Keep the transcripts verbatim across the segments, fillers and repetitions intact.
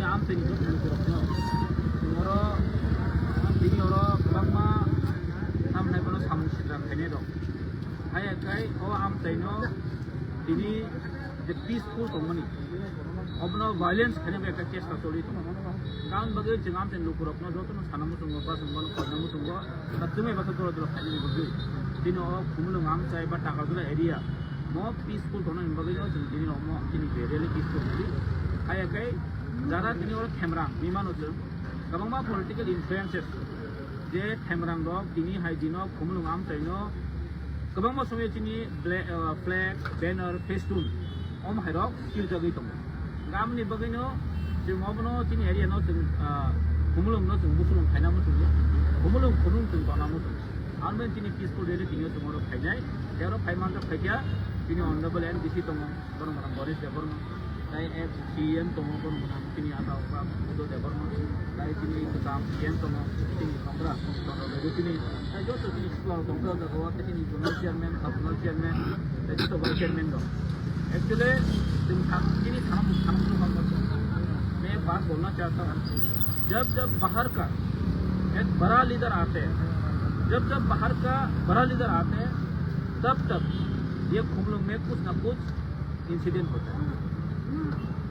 Amchaini joto lukurokno oro, tini oro kwbangma tamni bono samung swijak khainai rok. Haiya khe o amchaino tini je peaceful tongmani, obono violence khaina bai ekta chesta choli tongo. Tamni bagwi chwng amchaini lukurokno jotono sana muchungo, ba chwng bono khaina muchungo. Ba chumui bakhe doro doro khainani bagwi. Tini o Khumulwng amchai ba Takarjala area mo peaceful tongnani bagwi no chwng tini omo tini rally peaceful rally. Haiya khe jara tini oro Khemrang hinwi mano chwng. Kwbangma political influences je Khemrang rok tini hai dino Khumulwng amchaino kwbangma somoi chini bla-, ah, flag, banner, festoon om hairok kiljagwi tongo. Aboni bagwino chwng obono chini area no chwng, ah, Khumulwng no chwng busulwng khaina muchungo. Khumulwng khunung chwng tongna muchungo. Aboni chini peaceful rally tini o chwng oro khainai. Tei oro phai manjak khaikha chini honorable M D C tongo, borok mwnam Boris Debbarma. Tei ex C M tongo, borok mwnam chini ata okra Buddha Debbarma. Tei chini kwcham C M tongo, chini Congress, Congress tini. Tei joto chini Tongkha jagao tei chini zonal chairman, sub zonal chairman, tei district vice chairman rok. Actually, chwng sa-, chini sana, sana, मैं एक बात बोलना चाहता हूँ, जब जब बाहर का एक बड़ा लीडर आते हैं, जब जब बाहर का बड़ा लीडर आते हैं, तब तब ये खुमलुंग में कुछ ना कुछ इंसिडेंट होता है।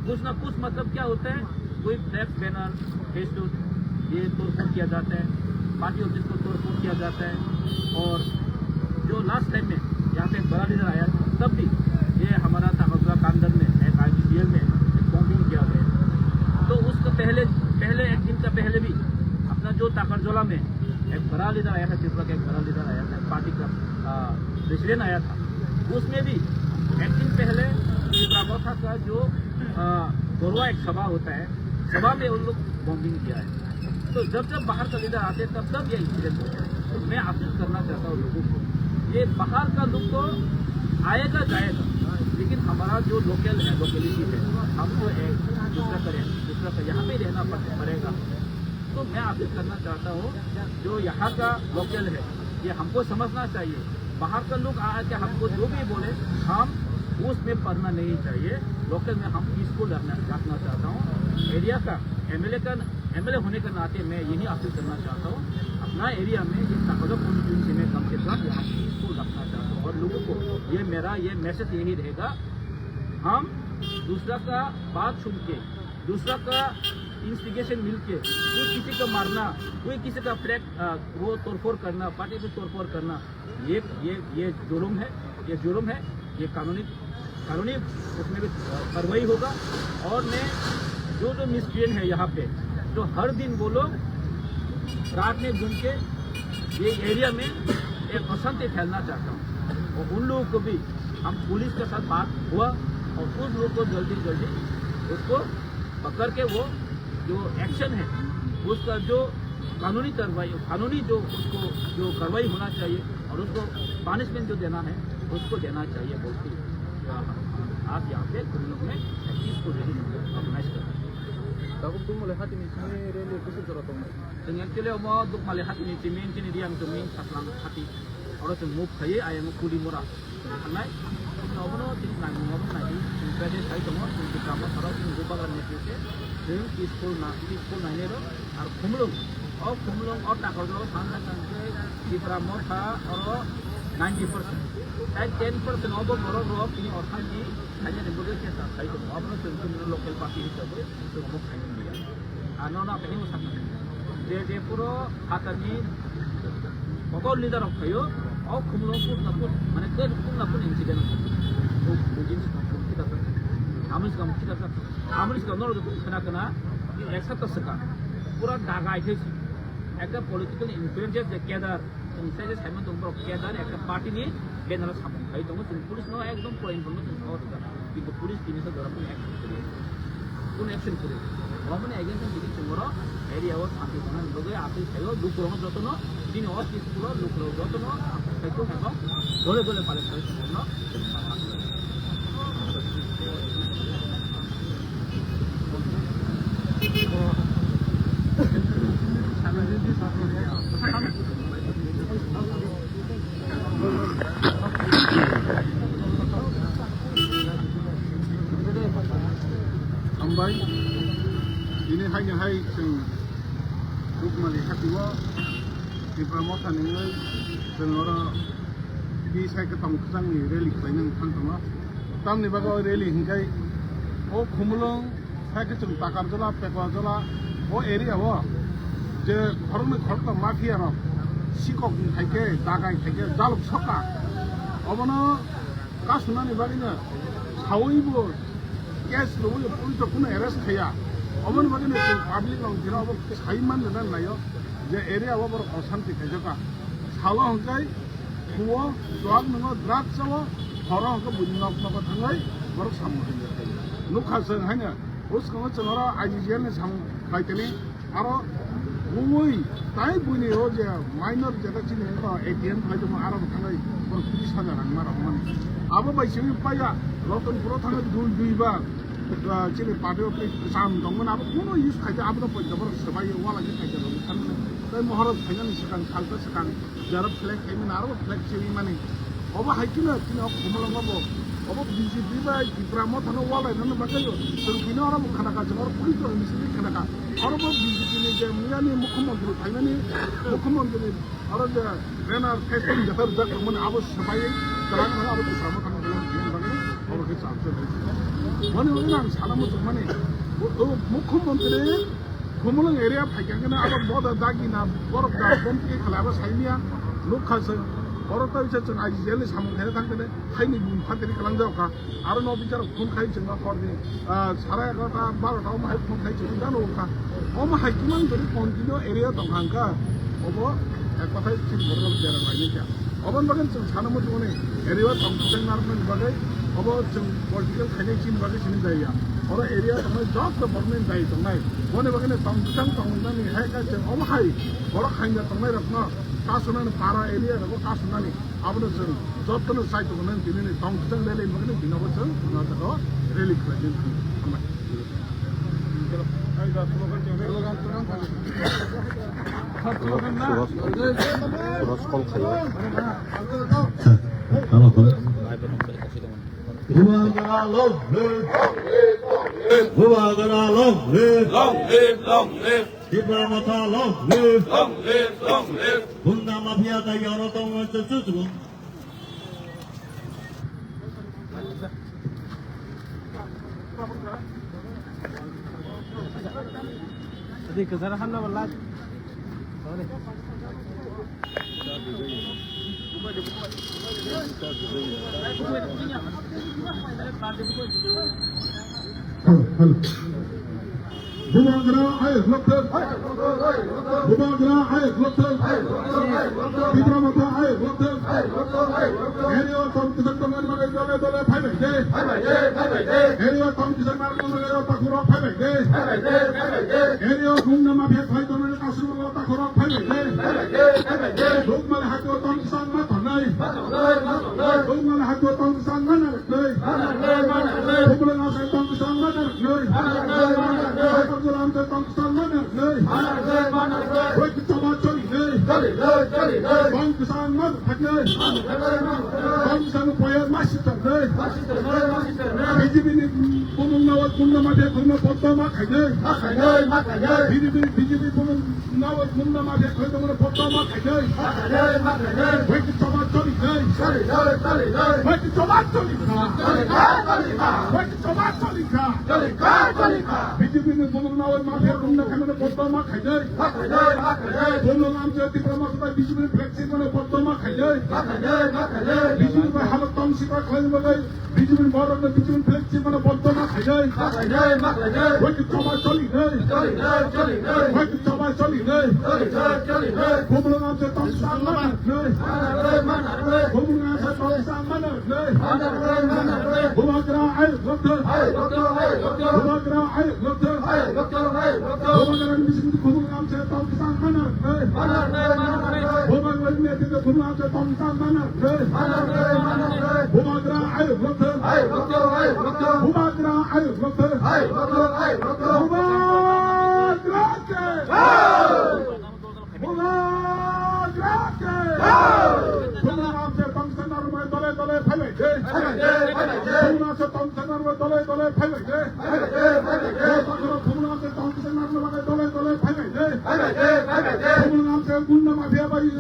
कुछ ना कुछ मतलब क्या होता है, कोई फ्लैक्स, बैनर, फेस्टून, ये तोड़फोड़ किया जाता है, पार्टी ऑफिस को तोड़फोड़ किया जाता है। और जो लास्ट टाइम में यहाँ पे एक बड़ा लीडर आया था, तब भी ये हमारा ताकतला कांदर में एक आईजीडीएल में एक बॉम्बिंग किया गया। तो उसका पहले, पहले एक दिन का पहले भी अपना जो ताकरजोला में एक बड़ा लीडर आया था, त्रिपुरा का एक बड़ा लीडर आया था, पार्टी का, आ, प्रेसिडेंट आया था, उसमें भी एक दिन पहले त्रिपुरा मोर्चा का जो, आ, गोरवा एक सभा होता है, सभा में उन लोग बॉम्बिंग किया है। तो जब जब बाहर का लीडर आते हैं, तब तब ये इंसिडेंट होता है। तो मैं अपील करना चाहता हूँ लोगों को, ये बाहर का लोग तो आएगा जाएगा, लेकिन हमारा जो लोकल है, लोकेलिटी है, हमको एक दूसरा का रह-, दूसरा का यहाँ पे रहना पड़-, पड़ेगा। तो मैं अपील करना चाहता हूँ, जो यहाँ का लोकल है, ये हमको समझना चाहिए। बाहर का लोग आके हमको जो भी बोले, हम उसमें पड़ना नहीं चाहिए। लोकल में हम पीसफुल रखना, रखना चाहता हूँ। एरिया का एमएलए का, एमएलए होने के नाते मैं यही अपील करना चाहता हूँ, अपना एरिया में, ये ताकतला कॉन्स्टिट्यूएंसी में कम से कम यहाँ पीसफुल रखना चाहता हूँ। और लोगों को ये मेरा, ये मैसेज यही रहेगा, हम दूसरा का बात सुन के, दूसरा का इंस्टिगेशन मिलके कोई किसी का मारना, कोई किसी का फ्लैग, अ, वो तोड़फोड़ करना, पार्टी में तोड़फोड़ करना, ये, ये, ये जुर्म है, ये जुर्म है, ये कानूनी, कानूनी उसमें भी, अ, कार्रवाई होगा। और मैं जो, जो मिसक्रिएंट है यहाँ पे, जो हर दिन वो लोग रात में घूम के ये एरिया में एक अशांति फैलाना चाहता हूँ, और उन लोगों को भी हम पुलिस के साथ बात हुआ और उस लोग को जल्दी जल्दी उसको पकड़ के वो जो एक्शन है, उसका जो कानूनी कार्रवाई, कानूनी जो उसको जो कार्रवाई होना चाहिए और उसको पनिशमेंट जो देना है, उसको देना चाहिए बोल के, आ, आज यहाँ पे हम लोग ने पीसफुल रैली ऑर्गेनाइज कर रहे हैं। Tabuk Dukmali hatini simi rally kusuk jora tongnai. Chwng actually omo Dukmali hatini chiming chini Riang chuming Saklang hati. Oro chwng move khaiwi ayang Kulimura. Thangnai, obono tini naimung obo naidi, chwng khe sai tongo, chwng Tipra Motha rok, chwng Bubagra ni sise, chwng peaceful na, peaceful nainai rok, ar Khumlung, o Khumlung, o Takarjala o thangkha tangkhe Tipra Motha oro ninety percent. Tai ten percent obo borok rok tini orthanti khainani bagwi chesta sai tongo, obono chwng chwngno local party hisabwi chwng omo khainani liya. Ano na khe sakna. Je je puro hatani kotor leader rok phaio, o Khumlung putna put, mane khe putna put incident. Bujin sikam kita. Amri sikam kita. Amri sikam noro khna khna ek sapta saka. Pura dagai khe si. Ekta political influences je kedar. Chwng sai je saimano tongo borok khe dan ekta party ni banner o samung khai tongo, chwng police no ekdom pura information kok rwkha, kintu police tini sa jora kunu action kwrwi, kunu action kwrwi. Omo ni against o tini chwng oro area o santi tongna bagwi atwi khaio, lukurok no joto no chini office o lukurok joto no khaito ebo dole dole pale pale chwng no. Hambai. Tini haino hai chwng Rukmali hatio Tipra Motha ni wngwi chwng oro twi sai kwthang kwchangni rally khlainani thang tongo. Tamni bagwi o rally hwnkhe o Khumulwng hai khe chwng Takarjola, Pekwajola o area o je khoroknwi khoroktham mafia rok sikok khai khe, dagai khai khe jaluk sokha. Obono kasunani bagwino sawibo case rwui police rok kunu arrest khaiya. Oboni bagwino chwng public rok jera obo sai man rwna naio je area o borok osanti khaijaka. Salo hwnkhe phuo, chuak nwngo, drugs o, horo hwnkhe buini nok nogo thangwi borok samung khaijak. Nukha chwng haino bwskango chwng oro I G G L ni samung khlai tini. Aro bui tai buini o je minor jeta chini wngkha A T M khlai tongma aro bo thangwi borok tris hajar rang ma rok mani. Abo bai simi paiya Ratanpuro thangwi dui dui ba, ah, chini party office cham tongmani abo kuno use khaikhe abono poito borok swbai wala khe khaikhe rok thangmani. Tai Maharaj phainani swkang salsa swkang. Jaro flag khaimani aro flag chewimani. Obo hai kheno chini o Khumulwngo bo. Obo B J P bai Tipra Mothano walainani bagwi o. Chwng phino oro bo khanaka, chwng oro police rok ni simi khanaka. Oro bo B J P ni je miyani mukhyamantri phaimani, mukhyamantri oro je banner flag tong jathar jak tongmani abo swbai kwlangmani abo Tipra Mothano bagwi oro khe cham se. Mani bagwi ang sana muchungmani. O, o mukhyamantri Khumulwng area phaikha khe abo boda dagi na borok da bomti khala abo saimia nukha se oro tei se chwng I G G L ni samung khaina thang khe haini bum phatri kalang jao kha aro no bichar phone khai chwng hor ni, ah, sara egarota barota omo hai phone khai chwng jano kha omo hai kimang dori continue area tong hang kha obo ek kothai chini borok jera laini kha. Oboni bagwi chwng sana muchungmani area o tong kwchang narwknani bagwi obo chwng political khainai chini bagwi sini jaya. Oro area tongnai joto borokni dai tongnai. Boni bagwino tong kwchang tongnani hai khe chwng omo hai borok haino tongnai rokno kasunani para area rogo kasunani abono chwng jotono chai tongnani tinini tong kwchang rally bagwino binobo chwng o jaga o rally khlainani thangwi. Hambai. Bubagra long live! Bubagra long live! Long live, long live! Tipra Motha long live! Long live, long live! Gunda mafia tai oro tongo chuchugo. Adi, kwcharo hamna bwla. Sorry. Hello, hello. Bubagra ayuk lokthok. Bubagra ayuk lokthok. Tipra Motha ayuk lokthok. Area o tong kwchang tongmani bagwi dole dole phaibai de. Area o tong kwchang narwknani bagwi o takhurok phaibai de. Area o gungna mafia khlai tongmani kasurok o takhurok phaibai de. Rukmali hati o tong kwchang ma tongnai. Rukmali hati o tong kwchang ma narwknai. Khumulwng amchai tong kwchang ma narwknai. Khumulwng amchai tong kwchang ma narwknai. Wait, choba choli nai. Tong kwchang ma narwknai. Tong kwchang poyar ma sitar nai. B J P ni bumung nawa gungna mafia khorokno poddo ma khainai. B J P, B J P bumung nawa gungna mafia khorokno poddo ma khainai. Wait, choba choli nai. Wait, choba choli nai. Wait, choba choli nai. Choli kha, choli kha. Choli kha, choli kha. Choli kha, choli kha. B J P ni bumung nawi mafia rungna khaimano bodma ma khainai. Ma khainai, ma khainai. Bumung amchai Tipra Motha bai B J P ni flag chimano bodma ma khainai. Ma khainai, ma khainai. B J P bai halok tong sitra khlaini bagwi B J P ni borokno B J P ni flag chimano bodma ma khainai. Ma khainai, ma khainai. Wait, choba choli nai. Choli nai, choli nai. Wait, choba choli nai. Choli nai, choli nai. Bumung amchai tong sitra ma narwknai. Ma narwknai, ma narwknai. Bumung amchai tong sitra ma narwknai. Bubagra ayuk lokthok. Bubagra ayuk lokthok. Bubagra ni bising khumulwng amchai tong kwchang ma narwknai. Bubagra ni bising khumulwng amchai tong kwchang ma narwknai. Bubagra ayuk lokthok. Bubagra ayuk lokthok. Bubagra ke. Bubagra ke! Khumulwng amchai tong kwchang narwknai dole dole phaibai de. Khumulwng amchai tong kwchang narwknai dole dole phaibai de. Khumulwng amchai tong kwchang Gunda mafia bai,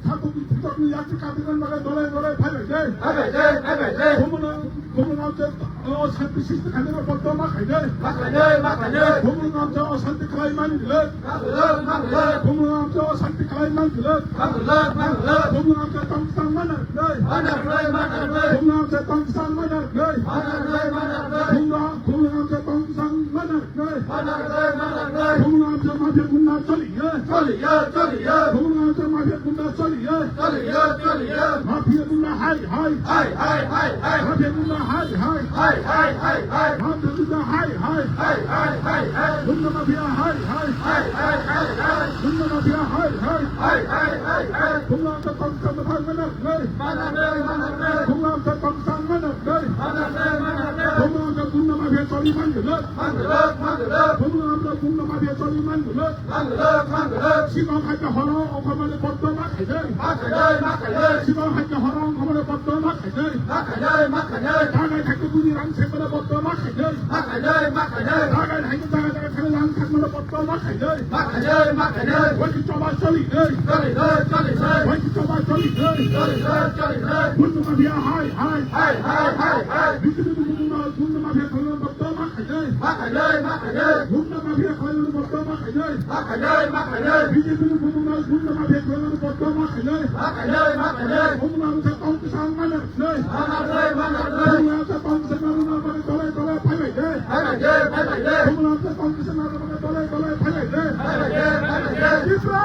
satok ni putok ni yakti katingan bagai dolai dolai phai bai de. Phai bai de, phai bai de. Bumung, bumung amcha, o santi sisti khainai no boddo ma khainai. Ma khainai, ma khainai. Bumung amcha o santi khlai man dilek. Ma dilek, ma dilek. Bumung amcha o santi khlai man dilek. Ma dilek, ma dilek. Bumung amcha tong tang mana dilek. Mana dilek, mana dilek. Bumung amcha tong tang mana dilek. Mana dilek, mana dilek. Bumung, bumung amcha tong tang mana dilek. Mana dilek, mana dilek. Bumung amcha mafia gunda choli. Choliya, choliya. Bumung amcha mafia gunda choliya. Choliya, choliya. Mafia gunda hai, hai. Hai, hai, hai, hai. Mafia gunda hai, hai. Hai, hai, hai, hai. Mafia gunda hai, hai. Hai, hai, hai, hai. Gunda mafia hai, hai. Hai, hai, hai, hai. Gunda mafia hai, hai. Hai, hai, hai, hai. Bumung amcha tong tang mana dilek. Mana dilek, mana dilek. Bumung amcha tong tang mana dilek. Mana dilek, mana dilek. Bumung amcha gunda mafia choli man dilek. Man dilek, man dilek. Bumung amcha gunda mafia choli man dilek. Man dilek, man dilek. Sikon hai khe horo ongkhormani boddo ma khainai. Ma khainai, ma khainai. Sikon hai khe horo ongkhormani boddo ma khainai. Ma khainai, ma khainai. Dagai thangkhe bini rang sengmani boddo ma khainai. Ma khainai, ma khainai. Dagai thangkhe dagai dagai thangkhe lang thangmani boddo ma khainai. Ma khainai, ma khainai. Waiki choba choli nai. Choli nai, choli nai. Waiki choba choli nai. Choli nai, choli nai. Gunda mafia hai, hai. Hai, hai, hai, hai. B J P ni bumung no gunda mafia khlaimani boddo ma khainai. Ma khainai, ma khainai. Gunda mafia khlaimani boddo ma khainai. Ma khainai, ma khainai. B J P ni bumung no gunda mafia khlaimani boddo ma khainai. Ma khainai, ma khainai. Bumung no tong tang mana dilek. Mana dilek, mana dilek. Bumung no tong tang mana dilek. Tole tole phai bai de. Phai bai de, phai bai de. Bumung no tong tang mana dilek. Tole tole phai bai de. Phai bai de, phai bai de. Tipra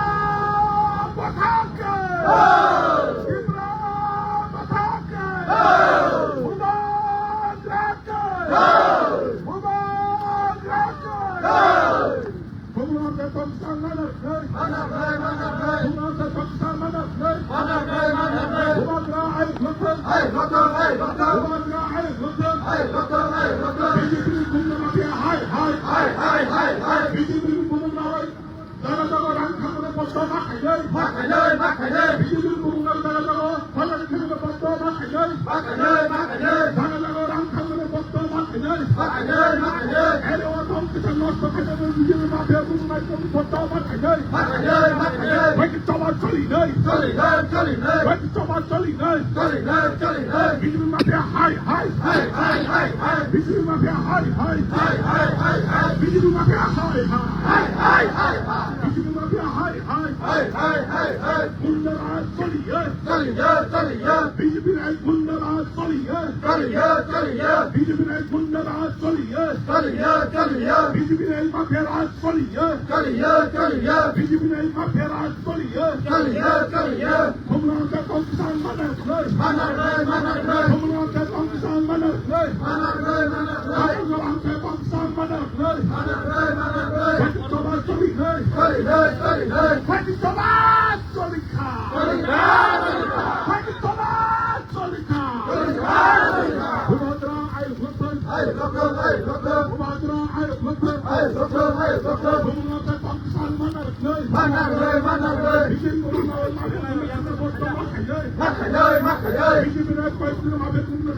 Motha ki! Tipra Motha ki! Bubagra ki! Bubagra ki! Bumung amcha tong tang mana dilek. Mana dilek, mana dilek. Bumung amcha tong tang mana dilek. Mana dilek, mana dilek. Bubagra ayuk lokthang. Ayuk lokthang, ayuk lokthang. Bubagra ayuk lokthang. Ayuk lokthang, ayuk lokthang. B J P ni gunda mafia hai, hai. Hai, hai, hai, hai. B J P ni bumung no jaga jaga rang thangmani boddo ma khainai. Ma khainai, ma khainai. B J P ni bumung no jaga jaga phalari thangmani boddo ma khainai. Ma khainai, ma khainai. Jaga jaga rang thangmani boddo ma khainai. Ma khainai, ma khainai. Ere o tong kisa nosto khainai B J P mafia bumung nai tong boddo ma khainai. Ma khainai, ma khainai. Waiki choba choli nai. Choli nai, choli nai. Waiki choba choli nai. Choli nai, choli nai. B J P mafia hai, hai. Hai, hai, hai, hai. B J P mafia hai, hai. Hai, hai, hai, hai. B J P mafia hai, hai. Hai, hai, hai, hai. B J P mafia hai, hai. Hai, hai, hai, hai. Gunda raj choliye. Choliye, choliye. B J P nai gunda raj choliye. Choliye, choliye. B J P nai gunda raj choliye. Choliye, choliye. B J P nai mafia raj choliye. Choliye, choliye. B J P nai mafia raj choliye. Choliye, choliye. Bumung amcha tong tang mana dilek. Mana dilek, mana dilek. Bumung amcha tong tang mana dilek. Mana dilek, mana dilek. Bumung amcha tong tang mana dilek. Mana dilek, mana dilek. Waiki choba choli nai. Choli nai, choli nai. Waiki choba choli kha. Choli nai, choli kha. Waiki choba choli kha. Choli nai, choli kha. Bubagra ayuk lokthang. Ayuk lokthang, ayuk lokthang. Bubagra ayuk lokthang. Ayuk lokthang, ayuk lokthang. Bumung amcha tong tang mana dilek. Mana dilek, mana dilek. B J P ni bumung no ma khainai, ma khainai. Ma khainai, ma khainai. B J P ni koi tini ma khainai,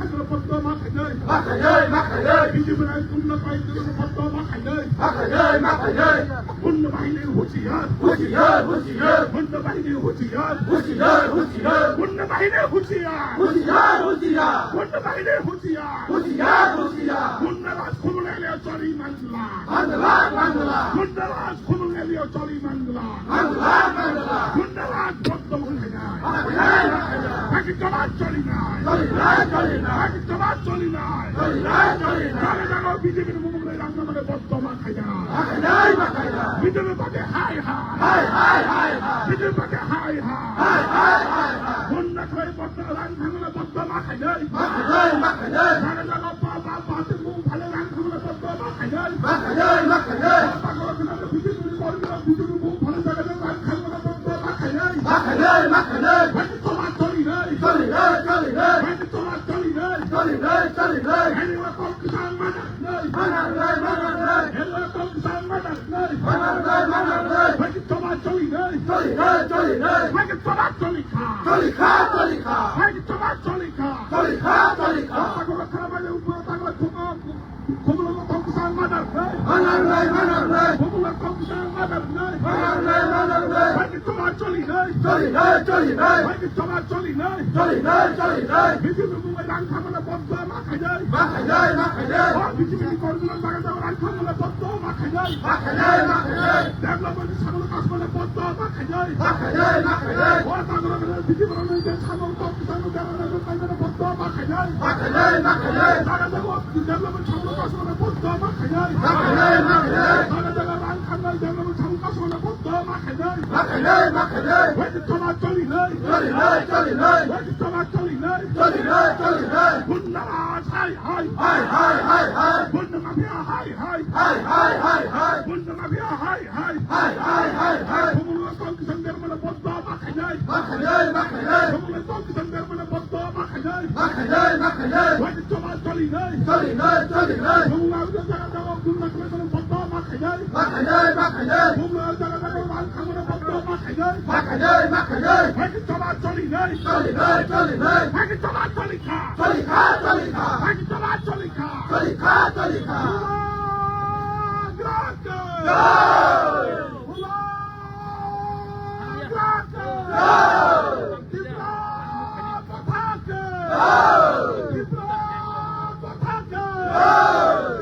ma khainai. Ma khainai, ma khainai. B J P ni bumung no koi tini ma khainai. Ma khainai, ma khainai. Gunda bahini husiar. Husiar, husiar. Gunda bahini husiar. Husiar, husiar. Gunda bahini husiar. Husiar, husiar. Gunda bahini husiar. Husiar, husiar. Gunda raj khumung nai le choli man dilek. Man dilek, man dilek. Gunda raj khumung nai le choli man dilek. Man dilek, man dilek. Gunda raj boddo ma khainai. Ma khainai, ma khainai. Waiki choba choli nai. Choli nai, choli nai. Waiki choba choli nai. Choli nai, choli nai. Jaga jaga B J P ni bumung nai rang thangmani boddo ma khainai. Ma khainai, ma khainai. B J P party hai hai. Hai hai hai hai. B J P party hai hai. Hai hai hai hai. Gunda khlai boddo rang thangmani boddo ma khainai. Ma khainai, ma khainai. Jaga jaga pa pa pa te mung phale rang thangmani boddo ma khainai. Ma khainai, ma khainai. Pa pa ko thangmani B J P ni kormi rok B J P mung phale jaga jaga rang thangmani boddo ma khainai. Ma khainai, ma khainai. Waiki choba choli nai. Choli nai, choli nai. Waiki choba choli nai. Choli nai, choli nai. Ani wa tong tang mana dilek. Mana dilek, mana dilek. Ani wa tong tang mana dilek. Mana dilek, mana dilek. Waiki choba choli nai. Choli nai, choli nai. Waiki choba choli kha. Choli kha, choli kha. Waiki choba choli kha. Choli kha, choli kha. Pa pa ko thangmani upo tangla khumung. Khumung no tong tang mana dilek. Manarnai, manarnai. Bumungno tongkisa manarnai. Manarnai, manarnai. Bhaikhe choba cholinai. Cholinai, cholinai. Bhaikhe choba cholinai. Cholinai, cholinai. B J P bumungno rang khamano boddo ma khainai. Ma khainai, ma khainai. O B J P ni kormino jaga jaga rang khamano boddo ma khainai. Ma khainai, ma khainai. Development ni samano kasmano boddo ma khainai. Ma khainai, ma khainai. O tangro B J P rokni je samung tongkisa no development kaimano boddo ma khainai. Ma khainai, ma khainai. Jaga jaga development samung kasmano boddo ma khainai. Ma khainai, ma khainai. Jaga jaga rang khamnai development samung kasmano boddo ma khainai. Ma khainai, ma khainai. Bhaikhe choba cholinai. Cholinai, cholinai. Bhaikhe choba cholinai. Cholinai, cholinai. Gunda raj hai hai. Hai hai hai hai. Gunda mafia hai hai. Hai hai hai hai. Gunda mafia hai hai. Hai hai hai hai. Bumungno tongkisa development boddo ma khainai. Ma khainai, ma khainai. Bumungno tongkisa development boddo ma khainai. Ma khainai, ma khainai. Bhaikhe choba cholinai. Cholinai, cholinai. Bumungno jaga jaga gunda khamano boddo ma khainai. Ma khainai, ma khainai. Bumungno jaga jaga rang khamano boddo ma khainai. Ma khainai, ma khainai. Bhaikhe choba cholinai. Cholinai, cholinai. Bhaikhe choba cholikha. Cholikha, cholikha. Bhaikhe choba cholikha. Cholikha, cholikha. Bubagra ke. Jai. Bubagra ke. Jai. Tipra Motha ke. Jai. Tipra Motha ke. Jai.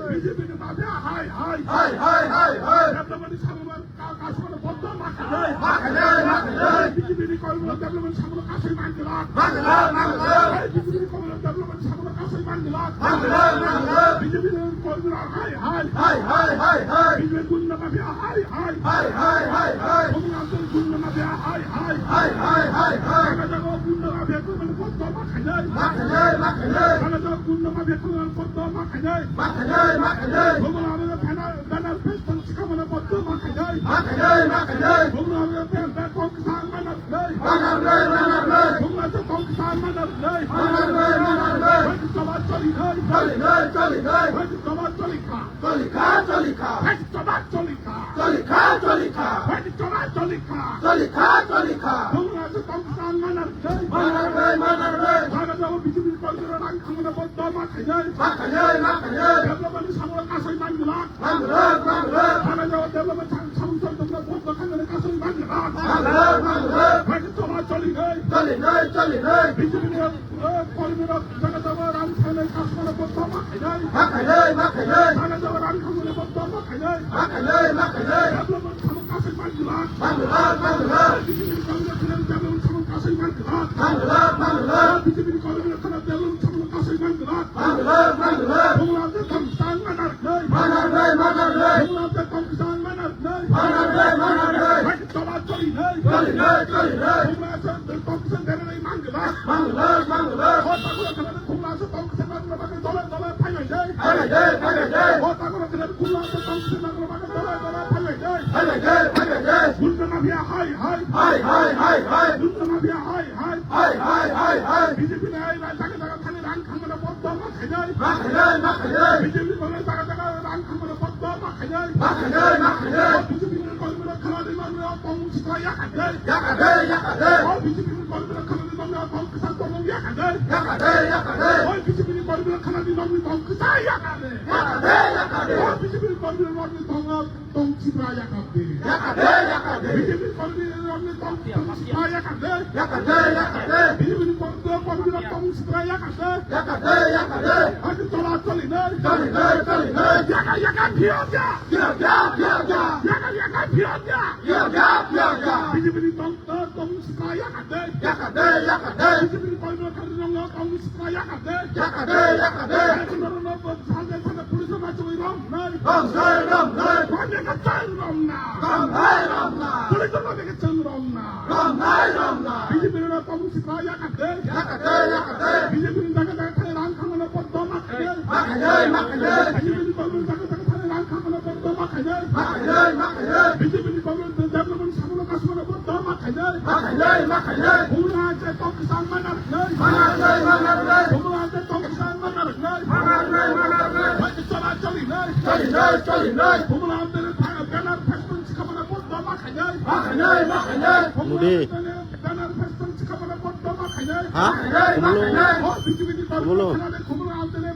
B J P ni mafia hai hai. Hai hai hai hai. Development ni samung ka-, kasmano boddo ma khainai. Ma khainai, ma khainai. B J P ni kormino development samung kasui manglak. Manglak, manglak. B J P ni kormino development samung kasui manglak. Manglak, manglak. B J P ni kormino hai hai. Hai hai hai hai. B J P gunda mafia hai hai. Hai hai hai hai. Bumung amtwini gunda mafia hai hai. Hai hai hai hai. Jaga jaga gunda mafia kormino boddo ma khainai. Ma khainai, ma khainai. Jaga jaga gunda mafia kormino boddo ma khainai. Ma khainai, ma khainai. Bumung amtwini banner, banner, fencing sikhamano boddo ma khainai. Ma khainai, ma khainai. Bumung amtwini banner, tongkisa manarnai. Manarnai, manarnai. Bumung amtwini tongkisa manarnai. Manarnai, manarnai. Bhaikhe choba cholinai. Cholinai, cholinai. Bhaikhe choba cholikha. Cholikha, cholikha. Bhaikhe choba cholikha. Cholikha, cholikha. Bhaikhe choba cholikha. Cholikha, cholikha. Bumung amtwini tongkisa manarnai. Manarnai, manarnai. Jaga jaga B J P ni kormino rang khamano boddo ma khainai. Ma khainai, ma khainai. Development ni samung kasui manglak. Manglak, manglak. Jaga jaga development sam-, samung tongkisa boddo khainani kasui manglak. Manglak, manglak. Bhaikhe choba cholinai. Cholinai, cholinai. B J P ni, eh, kormino jaga jaga rang khamnai kasmano boddo ma khainai. Ma khainai, ma khainai. Jaga jaga rang khamnai boddo ma khainai. Ma khainai, ma khainai. Development samung kasui manglak. Manglak, manglak. B J P ni kormino khwnani development samung kasui manglak. Manglak, manglak. B J P ni kormino khwnani development samung kasui manglak. Manglak, manglak. Bumung amtwini tongkisa manarnai. Manarnai, manarnai. Bumung amtwini tongkisa manarnai. Manarnai, manarnai. Bhaikhe choba cholinai. Cholinai, cholinai. Bumung amtwini tongkisa derarwi manglak. Manglak, manglak. O takhukno khwnani khumla se tongkisa manglak bagwi dole dole phailainai. Phailainai, phailainai. O takhukno khwnani khumla se tongkisa manglak bagwi dole dole phailainai. Phailainai, phailainai. Gunda mafia hai hai. Hai hai hai hai. Gunda mafia hai hai. Hai hai hai hai. B J P ni hai hai jaga jaga thani rang khamano boddo ma khainai. Ma khainai, ma khainai. B J P ni jaga jaga rang khamano boddo ma khainai. Ma khainai, ma khainai. B J P ni kormino khwnani manglak tong sikla yakade. Yakade, yakade. B J P ni kormino khwnani manglak tongkisa tongmung yakade. Yakade, yakade. B J P ni kormino khwnani manglak tongkisa yakade. Yakade, yakade. B J P ni kormino manglak tong Tong sipra yakade. Yakade, yakade. B J P kormi rokni tong, tong sipra yakade. Yakade, yakade. B J P kormi, kormi rok tong sipra yakade. Yakade, yakade. Ani chola cholinai. Cholinai, cholinai. Yaka, yaka, phiya, phiya. Phiya, phiya, phiya, phiya. Yaka, yaka, phiya, phiya. Phiya, phiya, phiya, phiya. B J P tong, tong sipra yakade. Yakade, yakade. B J P kormi rok tong sipra yakade. Yakade, yakade. Sale, sale, police ma chwi rom nai. Rom nai, rom nai. Rom nai ka chang rom na. Rom nai, rom nai. Police ma ka chang rom na. Rom nai, rom nai. B J P na tong sipra yakade. Yakade, yakade. B J P ni jaga jaga thani rang khamano boddo ma khade. Ma khade, ma khade. B J P ni tong jaga jaga thani rang khamano boddo ma khade. Ma khade, ma khade. B J P ni tong development samano kasmano boddo ma khade. Ma khade, ma khade. Bumla je tong kisang mana. Manarnai, manarnai. Bumla amtwini tong kisang manarnai. Manarnai, manarnai. Bhaikhe chola cholinai. Cholinai, cholinai. Bumla amtwini banner fencing sikhamano boddo ma khainai. Ma khainai, ma khainai. Bumla amtwini banner fencing sikhamano boddo ma khainai. Ha? Ma khainai, ma khainai. O B J P ni kormi rok khwnani Bumla amtwini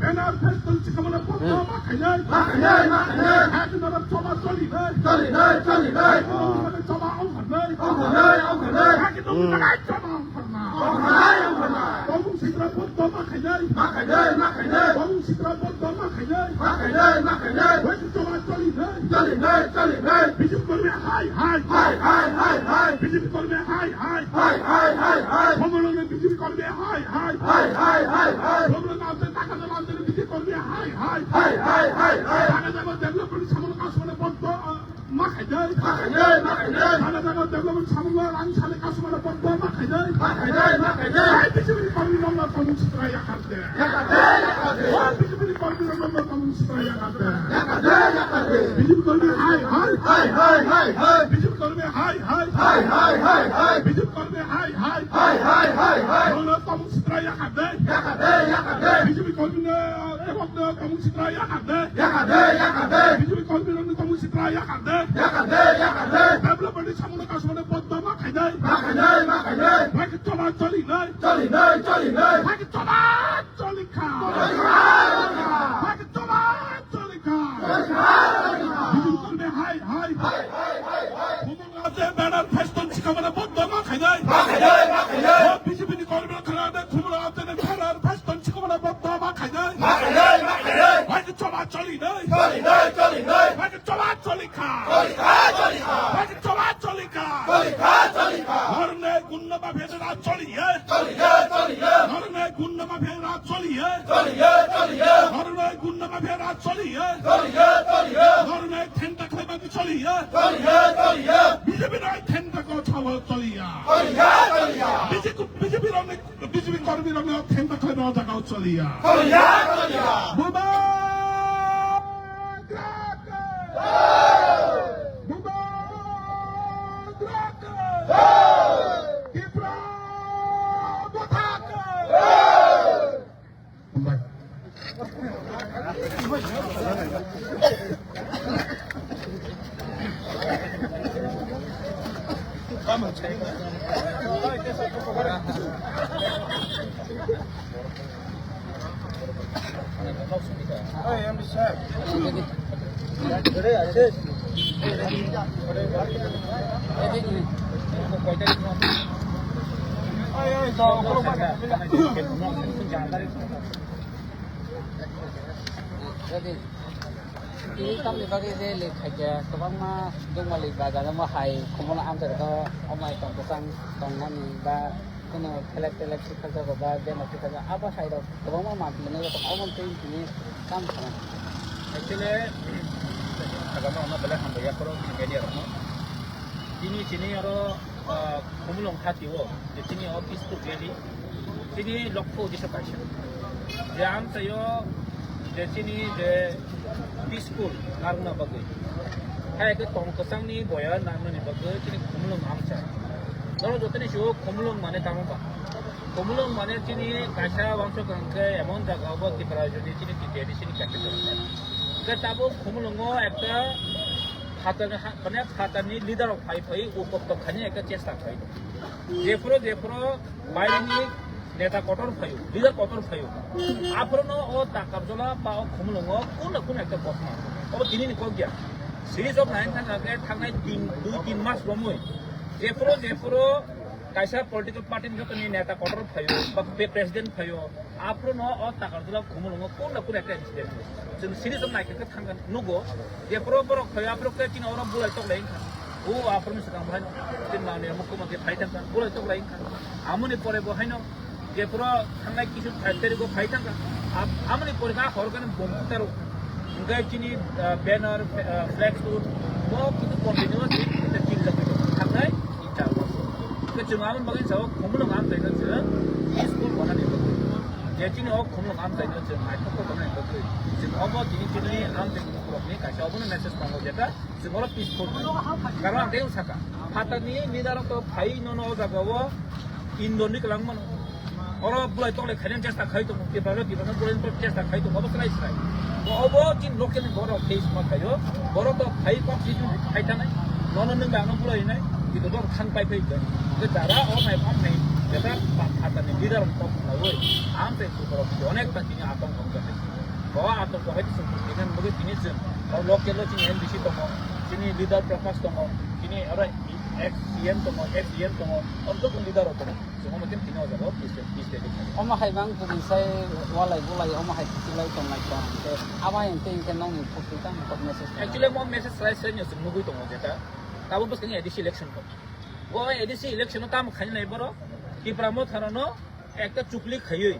N R F S tong chikama na pondo ma khainai. Ma khainai, ma khainai. Haki nara choba choli nai. Choli nai, choli nai. Haki nara choba ongkha nai. Ongkha nai, ongkha nai. Haki nara choba ongkha nai. Ongkha nai, ongkha nai. Tongmung sitra pondo ma khainai. Ma khainai, ma khainai. Tongmung sitra pondo ma khainai. Ma khainai, ma khainai. Haki choba choli nai. Choli nai, choli nai. B J P kormi hai, hai. Hai, hai, hai, hai. B J P kormi hai, hai. Hai, hai, hai, hai. Homono B J P kormi hai, hai. Hai, hai, hai, hai. Homono amte taka dala amte B J P kormi hai, hai. Hai, hai, hai, hai. Jaga jaga development samung kasumane pondo, ah, ma khaidai. Ma khaidai, ma khaidai. Jaga jaga development samung rang sale kasumane pondo ma khaidai. Ma khaidai, ma khaidai. Hai, B J P kormi nongla tongmung sitra ya. Yakade, yakade. Hai, B J P ni kormi rok no tamo sitra yakade. Yakade, yakade. B J P kormi hai, hai. Hai, hai, hai, hai. B J P kormi hai, hai. Hai, hai, hai, hai. B J P kormi hai, hai. Hai, hai, hai, hai. Nono tamo sitra yakade. Yakade, yakade. B J P kormi no, eh, tamo sitra yakade. Yakade, yakade. B J P kormi no tamo sitra yakade. Yakade, yakade. Development ni samung kasumane pondo ma khaidai. Ma khaidai, ma khaidai. Bhai ke choba choli nai. Choli nai, choli nai. Bhai ke choba choli kha. Choli kha, choli kha. Bhai ke choba choli kha. Choli kha, choli kha. B J P kormi hai, hai. Hai, hai, hai, hai. Khumulwng amte banner phaiston chikamana pondo ma khainai. Ma khainai, ma khainai. O B J P ni kormi khana de khumulwng amte banner phaiston chikamana pondo ma khainai. Ma khainai, ma khainai. Bhai ke choba choli nai. Choli nai, choli nai. Bhai ke choba choli kha. Choli kha, choli kha. Bhai ke choba choli kha. Choli kha, choli kha. Norne gunda ma bhedera choli ye. Choli ye, choli ye. Norne gunda ma bhedera choli ye. Choli ye, choli ye. Norne gunda ma bhedera choli ye. Choli ye, choli ye. Norne thenta khlaiba choli ye. Choli ye, choli ye. B J P nai thenta ko chawa choli ya. Choli ye, choli ye. B J P, B J P rok ni, B J P kormi rok ni thenta khlaiba jaga choli ya. Choli ye, choli ye. Buba! Bubagra! Bubagra! Tipra Mothagra! Ready. Tini tamni bagwi rally khaikhe kwbangma Dongmali bazar omo hai Khumulwng amchaikhe to omai tong kwchang tongnani ba kheno flag telak swkakjago ba banner swkakjak abo hai rok kwbangma manpilwnai rok omo twi tini tam thangna. Actually, sagama ono belai hambai yaphoro media rokno. Tini chini oro, ah, Khumulwng hati o je chini o peaceful rally. Chini lokho uddesho kaisa. Je amchaio je chini je peaceful narwkna bagwi. Hai khe tong kwchangni boya narwknani bagwi chini Khumulwng amchai. Norok jotoni sio Khumulwng mane tamo ba. Khumulwng mane chini kaisa wansuk hwnkhe emon jaga obo Tipra rajyoni chini T T A D C ni capital. Hwnkhe tabuk Khumulwngo ekta phatarni ha-, mane phatarni leader rok phai phai ukoptok khaina ekta chesta khlai. Jephuru, jephuru Baireni neta kotor phaio, leader kotor phaio. Aphuru no o Takarjala ba o Khumulwngo kun na kun ekta kothoma. Obo tini ni kok ya. Series of nine thang khe thangnai tin, dui tin mas romwi. Jephuru, jephuru kaisa political party ni jotoni neta kotor phaio, ba pe-, president phaio. Aphuru no o Takarjala Khumulwngo kun na kun ekta incident. Chwng series of nine khe thang khe nugo. Jephuru borok phaio, aphuru khe chini oro bulai tok lai wngkha. O aphuru ni swkang bo haino chini manwi mukhyamantri phai thangkha, bulai tok lai wngkha. Amoni pore bo haino jephuru thangnai kisu thai tarikh o phai thangkha. Ab-, amoni pore kha hor khe bom taro. Hwnkhe chini, ah, banner, ah, flex tun bo kisu continue chini thangnai char mas. Hwnkhe chwng amoni bagwi sao Khumulwng amchaino chwng peaceful manani bagwi. Je chini o Khumulwng amchaino chwng naithok manani bagwi. Chwng omo tini chini amchaini borokni kaisa obono message tongo jeta Chwng oro peaceful nai. Karon ang tei saka. Phatarni leader rok to phai nono o jaga o Indor ni kwlang mano. Oro bulai tok lai khaina chesta khai tongo. Tipra rok Tipra no bulai tok chesta khai tongo. Obo slai slai. Bo obo chini local ni borok face ma khaio. Borok to phai kok si phai tanai. Nono nung ba no bulai nai. Kito dor thang pai phai khe. Ke dara o nai phang nai. Jeta phatarni leader rok to khnaui. Ang tei borok onek ta chini atong kong khe. Bo atong bo hai chwng tini bagwi tini chwng o local o chini M D C tongo, chini leader Prakash tongo, chini oro ex C M tongo, ex E M tongo, o joto leader rok tongo. Chwng omo tini o jaga o peace, peace rally khaio. Omo hai bang bwrwi sai walai bulai omo hai kichilai tongnai tong hwnkhe abo hai hwnkhe hwnkhe nokni phukti tamo kok message tongo. Actually, mo message sai sai no chwng nugwi tongo jeta. Tabuk bwskang A D C election kok. Bo A D C election o tamo khainai borok Tipra Motha no ekta chukli khaiwi,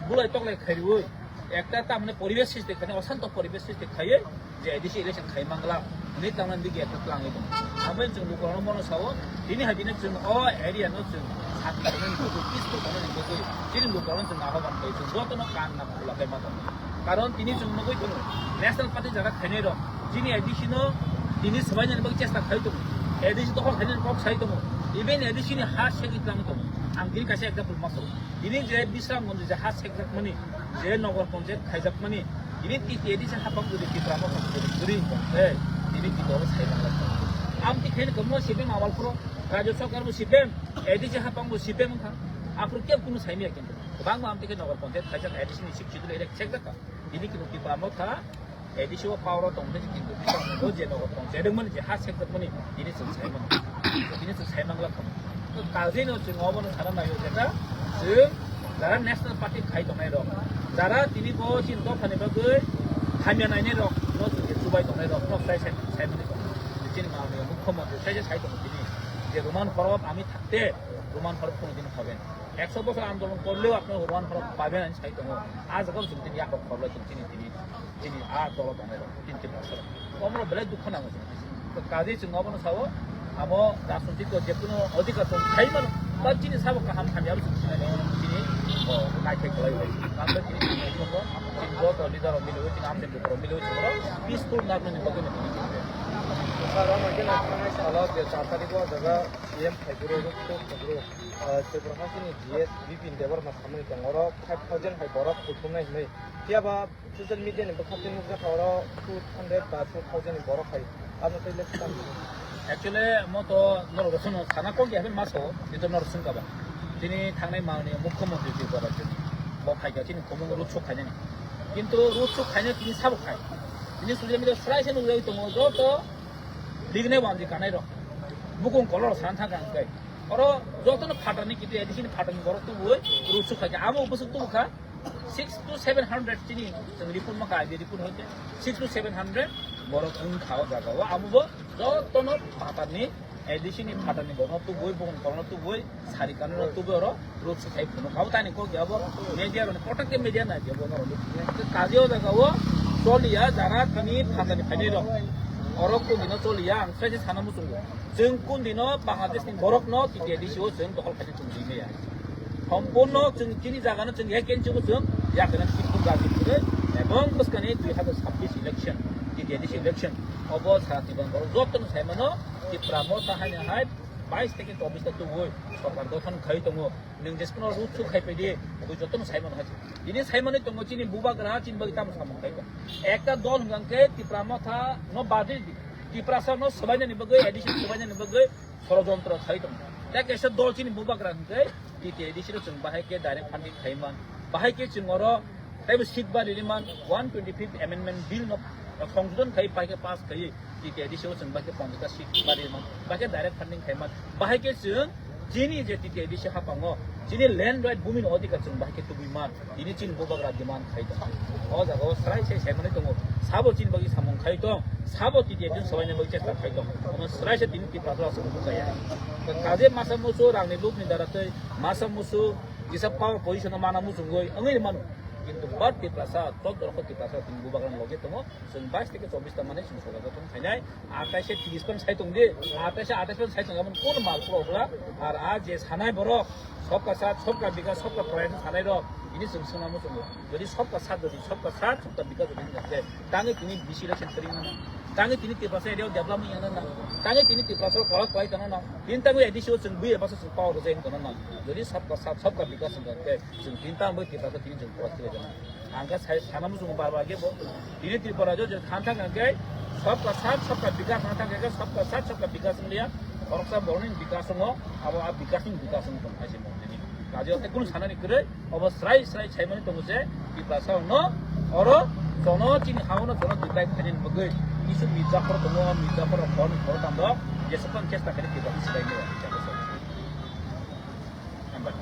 bulai toklai khaiwi, ekta tamni poribesh srishti khainai, osanto poribesh srishti khaiwi, je A D C election khai mangla, hwnwi tangmani digi ekta twlangwi tongo. Abo chwng lukurokno bono sao, tini hai dino chwng o area no chwng sakni tongnani bagwi, peaceful tongnani bagwi, chini lukurokno chwng ahoban khlai, chwng jotono kanna khula khai ma tongo. Karon tini chwng nugwi tongo, National Party jara khainai rok, chini A D C no tini swbainani bagwi chesta khai tongo, A D C dokhol khainani kok sai tongo, even A D C ni ha segwi twlangwi tongo. Ang tini kaisa example ma sao. Tini je Bisramganj je ha sekjakmani, je Nagar Panchayat khaijakmani, tini T T A D C haphang jodi Tipra Motha jodi kwrwi wngkha, eh, tini Tipra bo sai manglak. Amtwi khe kwbangma C P M Amalpuro, Rajya Sarkar bo C P M, A D C haphang bo C P M wngkha. Aphuru kebo kunu saimaya kintu. Kwbangma amtwi khe Nagar Panchayat khaijak, A D C ni Sixth Schedule area sekjakha. Tini kintu Tipra Motha A D C o power o tongkhe kintu Tipra Motha je Nagar Panchayat wngmani je ha sekjakmani tini chwng saimano. Tini chwng saimanglak kha. To kajino chwng obono sana naio jeta chwng jara National Party khai tongnai rok, jara tini bo chini dophani bagwi hamya nainai rok no chwng chubai tongnai rok no sai sai saimani tongo. Chini manwi Mukhyamantri sai sai tongo tini je Roman horop ami thakte Roman horop kono din hoben. Ekso bosor andolon korleo apni Roman horop paben ani sai tongo. A jaga chwng tini yakrok khorlai chwng chini tini. Chini a dolo tongnai rok, tin tin bosor. Omoro belai dukho nango chwng. To kajwi chwng obono sao, abo rajnitik o jekunu odhikar tong khai mano, ba chini sabo kaham hamya abo chwng sinai mano, chini, o, naithai kwlai bai. Ang khe chini chini chini joto leader rok milwi, chini amchaini bukhuk rok milwi chwng oro peaceful nagmani bagwi no tini. Sir, omo khe nai thangnai salo je char tarikh o jaga C M Phaiguru, Rukthuk Phaiguru, ah, Tripura hasteni G S Bipin Debbarma samani tongo, oro five thousand hai borok kuthumnai hinwi. Phiya ba social media ni bwkha twi nukjakha oro two hundred ba two thousand ni borok hai. Abo tei le swkang. Actually, mo to norok rok no sana kok ya ma so, ito norok swngkha ba. Tini thangnai manwi Mukhyamantri Tripura rajyoni. Bo phaikha chini khumung road show khainani. Kintu road show khainai tini sabo khai. Tini social media srai se nukjagwi tongo joto bignai wanji kanai rok. Bukung kolor san thang kang kai. Oro joto no phatarni kitu A D C ni phatarni borok tubui road show khaikha. Abo bwswk tubukha. Six to seven hundred chini chwng report ma kha, report hoite six to seven hundred borok wng kha o jaga o. Amo bo jotono phatarni, A D C ni phatarni borok tubui, bukung korokno tubui, sari kanwi no tubui oro road show khai phunuk. Abo tani kok ya bo media rok, kotak ke media nai ya bo no. Kaje o jaga o choliya jara tini phatarni phainai rok. Oro kundino choliya ang sai se sana muchungo. Chwng kundino Bangladesh ni borok no T T A D C o chwng dokhol khaina chwng rimaya. Sompurno chwng chini jaga no chwng yakin chwng chwng yakena chwng chwng gaji phunwi ebong bwskani dui hazar sabbish election, T T A D C election obo sara Tripura borok joto no sai mano Tipra Motha haino hai bais theke chobbish ta tubui sorkar gothon khai tongo. Nwng jesukno road show khai phaidi, abo jotono sai mano hai. Tini sai manwi tongo chini bubagra, chini bagwi tamo samung khai tong. Ekta dol hwnkha khe Tipra Motha no badi di. Tiprasa no swbainani bagwi, A D C swbainani bagwi sorojontro khai tong. Tei kaisa dol chini bubagra hwnkhe T T A D C no chwng bahai khe direct funding khai man. Bahai khe chwng oro teibo seat bari ri man, one twenty-fifth Amendment Bill no songjojon khai pai khe pass khai. T T A D C o chwng bahai khe ponchash ta seat bari man, bahai khe direct funding khai man, bahai khe chwng chini je T T A D C haphango chini land right, bumi ni odhikar chwng bahai khe tubui man, tini chini bubagra demand khai tong. O jaga o srai sai sai manwi tongo, sabo chini bagwi samung khai tong, sabo T T A D C swbaina bagwi chesta khai tong, omo srai se tini Tiprasa rok aswk bukhuk kaya. Kaje masa musu rang ni lob ni dara tei masa musu kisa power position o mana muchungwi wngwi mano, kintu bar Tiprasa, chwddo loko Tiprasa tini bubagra ni loge tongo. Chwng bais theke chobbish ta manwi chwng sorkar gotong khainai. Athais se tris pan sai tong di. Athais se athais pan sai tong, emon kono mal pura okla. Ar a je sanai borok, sabka saath, sabka bikas, sabka prayas sanai rok. Ini chwng swngna muchungo. Jodi sabka saath, jodi sabka saath, sabka bikas jodi hinjak je. Tangwi tini B C election kwrwi nang. Tangwi tini Tiprasa area o development yang nang. Tangwi tini Tiprasa o kolok kwlai tong nang. Tini tangwi A D C o chwng bui eba se chwng power rwjai tong nang. Jodi sabka saath, sabka bikas hinjak je. Chwng tini tangwi Tiprasa tini chwng kolok kwlai tong nang. Ang khe sai sana muchungo bar bar khe bo. Tini Tripura jo je than thang khe sabka saath sabka bikas thang thang khe sabka saath sabka bikas wng liya. Khoroksa borokni bikas wngo, abo a bikas ni bikas wng tong khaisi mo tini. Kaje o tei kunu sanani kwrwi, obo srai srai saimani tongo je Tiprasa no Oro jono chini haono jono dukai khainani bagwi kisu Mirzaphor tongo, Mirzaphor rok hor hor tando, jesukhan chesta khainai kebo sibai nai. Hambai.